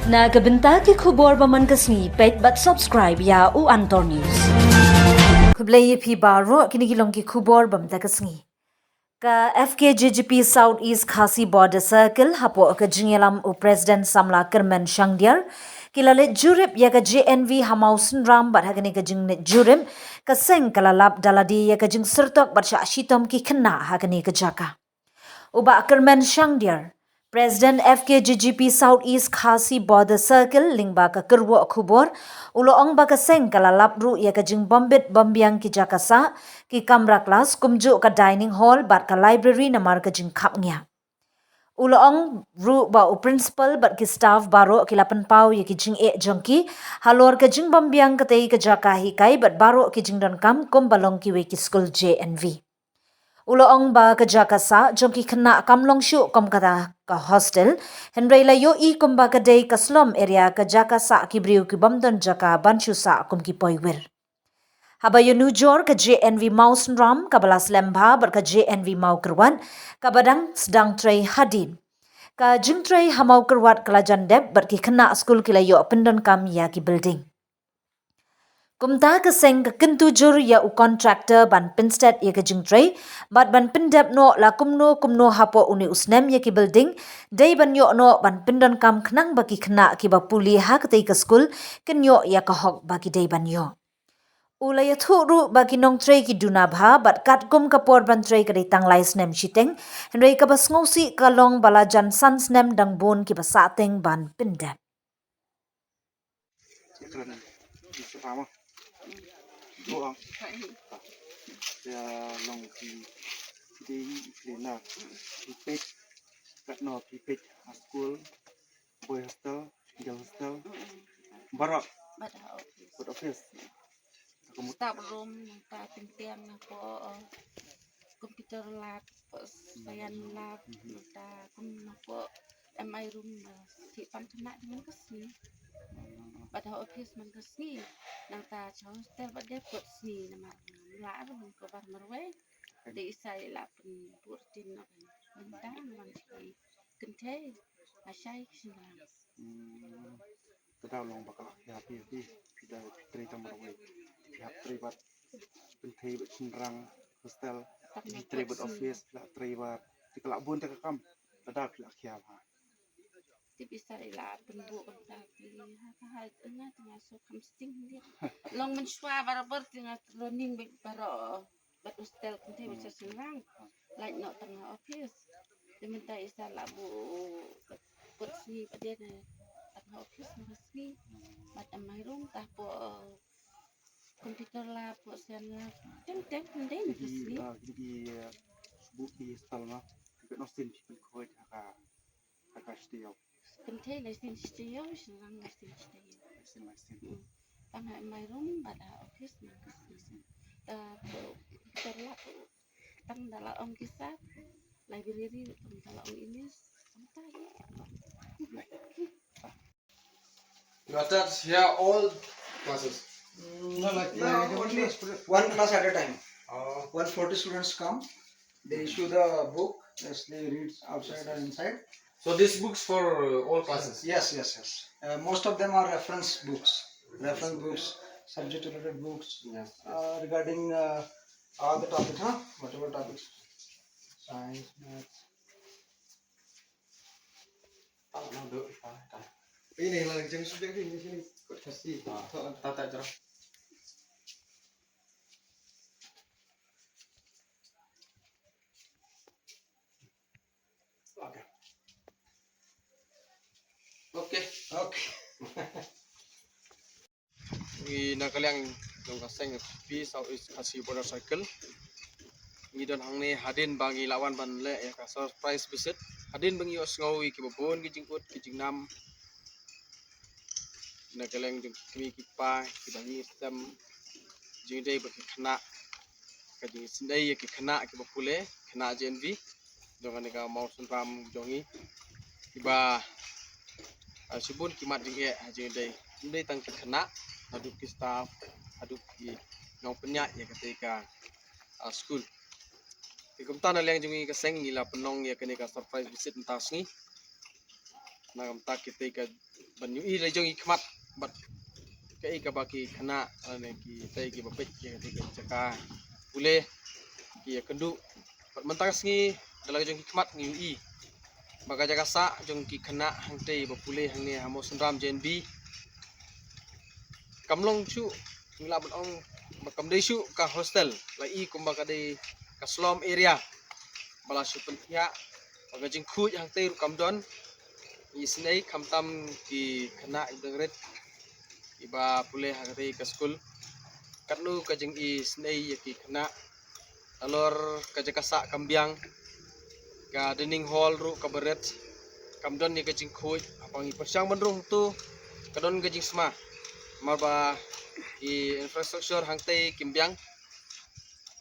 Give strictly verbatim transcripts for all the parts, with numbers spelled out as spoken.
Na ka bynta ki khubor ba man ka sngi, peit bad subscribe ïa u Antor News. Khublei ïa phi baroh, kine ki long ki khubor ba man ka sngi. Ka F K J G P South East Khasi Border Circle hapoh ka jingïalam u President Samla Kyrmen Shangdiar, ki la leit jurip ïa ka J N V ha Mawsynram bad ha kane ka jingleit jurip, ka seng ka la lap da lade ïa ka jingsyrtok bad shah shitom ki khynnah ha kane ka jaka. U Bah Kyrmen Shangdiar, President F K J G P South East Khasi Border Circle, lyngba ka kyrwoh khubor, u la ong ba ka seng ka la lap ruh ïa ka jingbym bit bym biang ki jaka sah, ki kamra klas, kumjuh ka dining hall bad ka library namar ka jingkhapngiah. U la ong ruh ba u principal bad ki staff baroh ki la pynpaw ïa ki jingeh jong ki halor ka jingbym biang katei ka jaka hikai bad baroh ki jingdonkam kumba long kiwei ki skul J N V. U la ong ba ka jaka sah jong ki khynnah kam long shuh kum kata ka hostel, hynrei la ïohi kumba ka dei ka slum area, ka jaka sah ki briew ki bym don jaka ban shu sah kum ki poiwir. Haba ïanujor, ka J N V Mawsynram kaba la slem bha bad ka J N V Mawkyrwat kaba dang sdang trei hadien. Ka jingtrei ha Mawkyrwat ka la jan dep bad ki khynnah skul ki la ïoh pyndonkam ïa ki building. Kumta ka seng ka kyntu jur ïa u contractor ban pynstet ïa ka jingtrei bad ban pyndep noh la kumno kumno hapoh une u snem ïa ki building, dei ban ïoh noh ban pyndonkam khnang ba ki khynnah kiba pule ha katei ka skul kin ïoh ïa ka hok ba ki dei ban ïoh. U la ïathuh ruh ba ki nongtrei ki duna bha bad katkum ka por ban trei ka dei tang lai snem shiteng, hynrei kaba sngewsih ka long ba la jan san snem dang bun kiba sahteng ban pyndep. Kren, di sepa mo. Buang. Ya, long ki, ki dei ki lena. Ki peit, kat no ki peit ha school, boy hostel, girl hostel. Baroh. Bad ha office. Bad office. Staff room, nangta teng teng, nangta, uh, computer lab, science lab, nangta kum nangta M I room, uh, shi pang khynnah man ka sngi. Bad ha office man ka sngi, nangta sha hostel bad dei put sngi namar la room ka bar marwei. Dei isa i la pynbur tin ok. Nangta man ki kynthei, ashai ki shynrang. Hmm. Ka daw long ba ka la khia phi, phi, phi da phi trei tang marwei. Phi hap trei bad kynthei bad shynrang hostel. Phi trei bad office, phi la trei bad. Te ka la bun te ka kam. Ka daw phi la khia bha. Te phi sa i la pynbun ka ta phi ha ka hai nga te nga so kham sting dia. Long mynshuwa barabor te nga learning bad baroh. Bad hostel kynthei bad shynrang. Lait noh tang ha office. Te mynta isa la bu kut sngi bad dei tang ha office ma ka sngi. Bad amai room ta po computer lab, po science lab. Teng teng kynthei ma ka sngi. Ah, kynthei, ah, bu ki hostel ma. Kynthei noh sin phi pynkhoi ha ka, ha ka studio. Kynthei lai sin studio, shynrang lai sin studio. Lai sin, lai sin. Hmm. Tang ha amai room bad ha office ma ka sngi. Ta po computer lab. Tang da la ong kisa, library, tang da la ong English, tang ta ye. You attach here all classes? Mm, no, like, no, like, only one class at a time. Oh. One forty students come. They issue the book, as they read outside and inside. So these books for, uh, all classes? Yes, yes, yes. Uh, most of them are reference books. Reference books, subject related books, yes, yes, uh, regarding, uh, all the topics, huh? Whatever topics. Science, maths. Ah, no, do it, ah, ah. Ini lah, jangan subjek ni, ini sini. Kot kasi. Ah, tak, tak, tak, tak. Okay. Okay. Okay. Ngi na ka liang jong ka seng P South East Khasi Border Circle. Ngi don hangne hadien ba ngi la wan ban leh ïa ka surprise visit. Hadien ba ngi ïohsngew ïa kiba bun ki jingkut ki jingnam. Na ka liang jong ki kmie ki kpa kiba ngi sem jingdei bad ki khynnah. Ka jingsngewdei ïa ki khynnah kiba pule, khynnah J N V jong kane ka Mawsynram jong ngi. Kiba, ah, shibun ki mat jingeh ha jingdei. Ym dei tang ki khynnah, haduh ki staff, haduh ki nongpynïaid ïa katei ka, ah, skul. Te kumta na liang jong ngi ka seng ngi la pynlong ïa kane ka surprise visit mynta ka sngi. Na ka bynta kitei ka ban ïohi la jong ki khmat bad kaei kaba ki khynnah lane kitei kiba peit ïa katei ka jaka pule ki ïakynduh. Bad mynta ka sngi da la jong ki khmat ngi ïohi ba ka jaka sah jong ki khynnah hangtei ba pule hangne ha Mawsynram J N V kam long shuh, ngi lah ban ong ba kam dei shuh ka hostel, la i kumba ka dei ka slum area ba la shu pynthiah. Ba ka jingkhuid hangtei ruh kam don. Ngi isynei khamtam ki khynnah kiba dang rit kiba pule ha katei ka skul. Katno ka jingisynei ïa ki khynnah. Nalor ka jaka sah kam biang, ka dining hall ruh kaba rit kam don ïa ka jingkhuid. Haba ngi pyrshang ban rung tu ka don ka jingsma, namar ba ki infrastructure hangtei kim biang.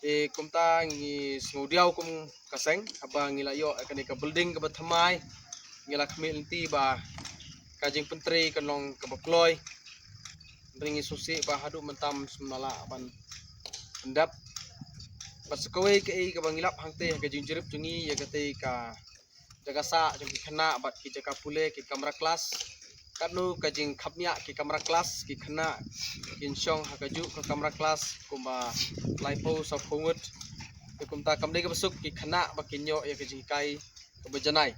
Te kumta ngi sngewdiaw kum ka seng haba ngi la ïoh ïa kane ka building kaba thymmai. Ngi la khmih lynti ba ka jingpyntrei kan long kaba kloi. Hynrei ngi sngewsih ba haduh mynta ym shym la lah ban pyndep. Bad sa kawei kaei kaba ngi lap hangtei ha ka jingjrip jong ngi ïa katei ka jaka sah jong ki khynnah bad ki jaka pule, ki kamra klas. Katno ka jingkhapngiah ki kamra klas, ki khynnah kin shong ha kajuh ka kamra klas kumba laiphew sawphew ngut. Te kumta kam dei kaba suk ki khynnah ba kin ïoh ïa ka jinghikai kaba janai.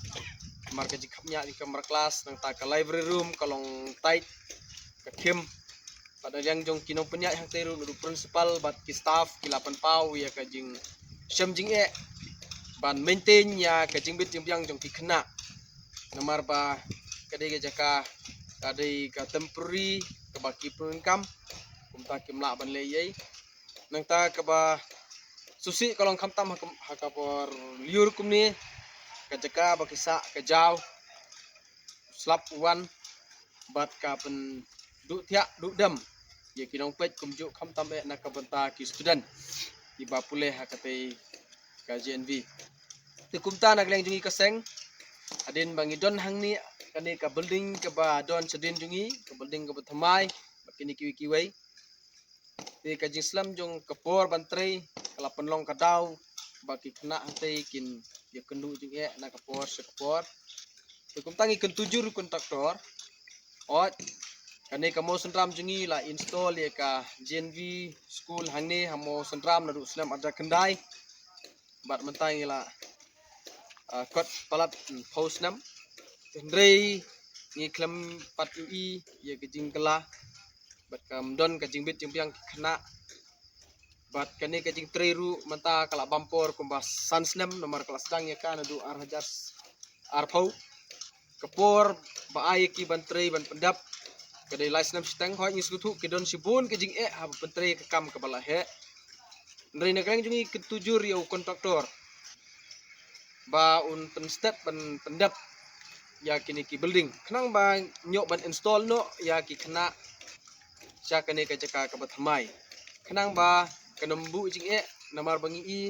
Namar ka jingkhapngiah ki kamra klas, nangta ka library room ka long tight, ka khim. Bad na liang jong ki nongpynïaid hangtei ruh, naduh principal bad ki staff ki la pynpaw ïa ka jingshem jingeh ban maintain ïa ka jingbit jingbiang jong ki khynnah. Namar ba ka dei ka jaka, ka dei ka temporary kaba ki pyndonkam. Kumta kim lah ban leh ei ei. Nangta kaba sngewsih ka long khamtam ha ka, ha ka por lyiur kumne, ka jaka ba ki sah ka jaw slap u wan bad ka pynduh thiah duh dem ïa ki nongpeit kumjuh khamtam eh na ka bynta ki student kiba pule ha katei ka J N V. Te kumta na ka liang jong ngi ka seng, hadien ba ngi don hangne kane ka building kaba don shadien jong ngi, ka building kaba thymmai bad kine kiwei kiwei. Te ka jingslem jong ka por ban trei ka la pynlong ka daw ba ki khynnah hangtei kin ïakynduh jingeh na ka por sha ka por. Te kumta ngi kyntu jur u kontraktor. Ot, kane ka Mawsynram jong ngi la install ïa ka J N V school hangne ha Mawsynram naduh u snem ar hajar khyndai. Bad mynta ngi la, ah, kot palat, hmm, phew snem. Hynrei ngi khlem pat ïohi ïa ka jingkylla bad kam don ka jingbit jingbiang ki khynnah. Bad kane ka jingtrei ruh mynta ka la bam por kumba san snem, namar ka la sdang ïa ka naduh ar hajar arphew. Ka por ba ai ïa ki ban trei ban pyndep ka dei lai snem shiteng. Hooid, ngi sngewthuh ki don shibun ka jingeh haba pyntrei ka kam kaba la heh. Hynrei na ka liang jong ngi kyntu jur ïa u kontraktor ba un pynstet ban pyndep ïa kine ki building khnang ba ngi ïoh ban install noh ïa ki khynnah sha kane ka jaka kaba thymmai, khnang ba kan ym buh jingeh. Namar ba ngi i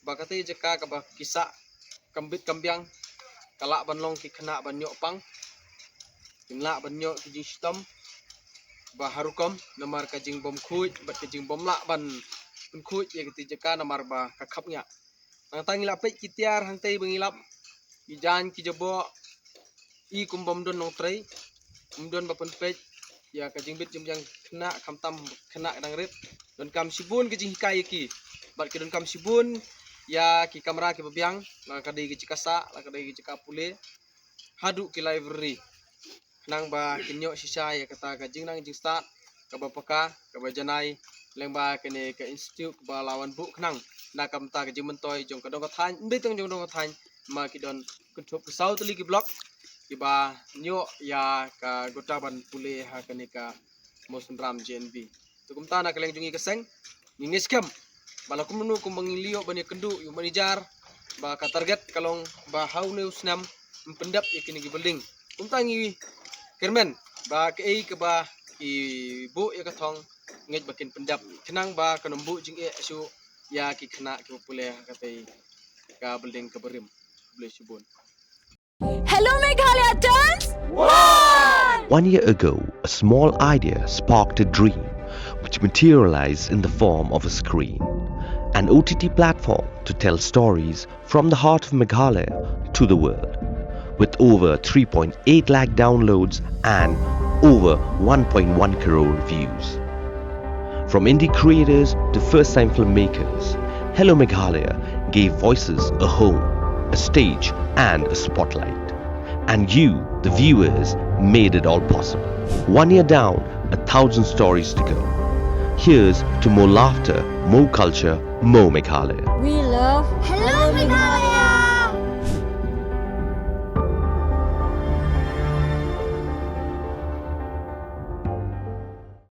ba katei jaka kaba ki sah kam bit kam biang ka lah ban long ki khynnah ban ïoh pang, kin lah ban ïoh ki jingshitom ba har rukom namar ka jingbymkhuid bad ka jingbymlah ban pynkhuid ïa katei jaka namar ba ka khapngiah. Nangta ngi la peit ki tiar hangtei ba ngi lap, ki jaiñ ki jaboh, i kum bym don nongtrei, bym don ba pynpeit ïa ka jingbit jingbiang khynnah, khamtam khynnah dang rit. Donkam shibun ka jinghikai ïa ki bad ki donkam shibun ïa ki kamra kiba biang, la ka dei ka jaka sah, la ka dei ka jaka pule, haduh ki library, khnang ba kin ïoh shisha ïa kata ka jingnang jingstad kaba paka kaba janai lyngba kane ka institute kaba la wan buh khnang na ka bynta ka jingmyntoi jong ka dong ka thaiñ, ym dei tang jong ka dong ka thaiñ, ma ki don kynthup ka saw tylli ki block kiba ïoh ïa ka quota ban pule ha kane ka Mawsynram J N V. Te kumta na ka liang jong ngi ka seng ngi ngeit skhem ba la kumno kumba ngi la ïoh ban ïakynduh ïa u manager ba ka target ka long ba ha une u snem yn pyndep ïa kine ki building. Kumta ngi kyrmen ba kaei kaba ki buh ïa ka thong ngeit ba kin pyndep khnang ba kan ym buh jingeh shuh ïa ki khynnah kiba pule ha katei ka building kaba rim. Khublei shibun. Hello Meghalaya turns one! One year ago, a small idea sparked a dream which materialized in the form of a screen, an O T T platform to tell stories from the heart of Meghalaya to the world. with over three point eight lakh downloads and over one point one crore views. From indie creators to first time filmmakers, Hello Meghalaya gave voices a home, a stage, and a spotlight. And you, the viewers, made it all possible. One year down, a thousand stories to go. Here's to more laughter, more culture, more Meghalaya. We